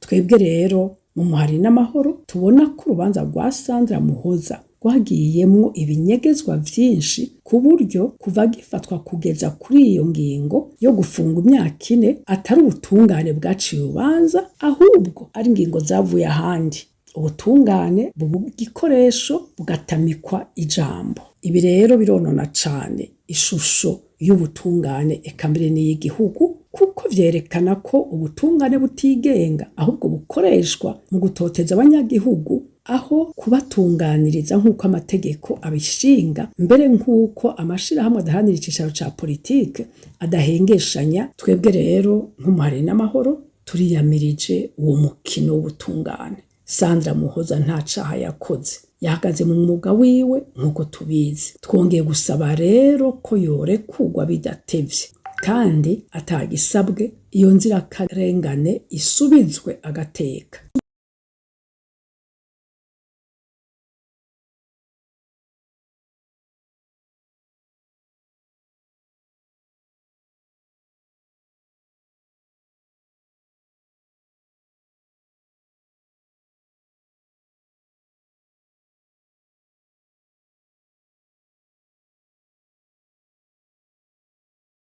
Twebwe rero mu Muhari n'Amahoro tubona ko urubanza rwa Sandra Muhoza rwagiyemwo ibinyegezwa vyinshi, ku buryo kuva gifatwa kugeza kuri iyo ngingo yo gufunga imyaka 4 atari ubutungane bwaciye urubanza, ahubwo ari ingingo zavuye ahandi. Ubutungane buba igikoresho bugatamikwa ijambo. Ibi rero bironona cane ishusho y'ubutungane, eka mbere n'iy'igihugu, kuko vyerekana ko ubutungane butigenga, ahubwo bukoreshwa mu gutoteza abanyagihugu aho kubatunganiriza nk'uko amategeko abishinga, mbere nk'uko amashirahamwe adaharanira icicaro ca politike adahengeshanya. Twebwe rero nk'Umuhari n'Amahoro turiyamirije uwo mukino w'ubutungane. Sandra Muhoza nta caha yakoze, yahagaze mu mwuga wiwe nk'uko tubizi. Twongeye gusaba rero ko yorekurwa bidatevye kandi atagisabwe, iyo nzirakarengane isubizwe agateka.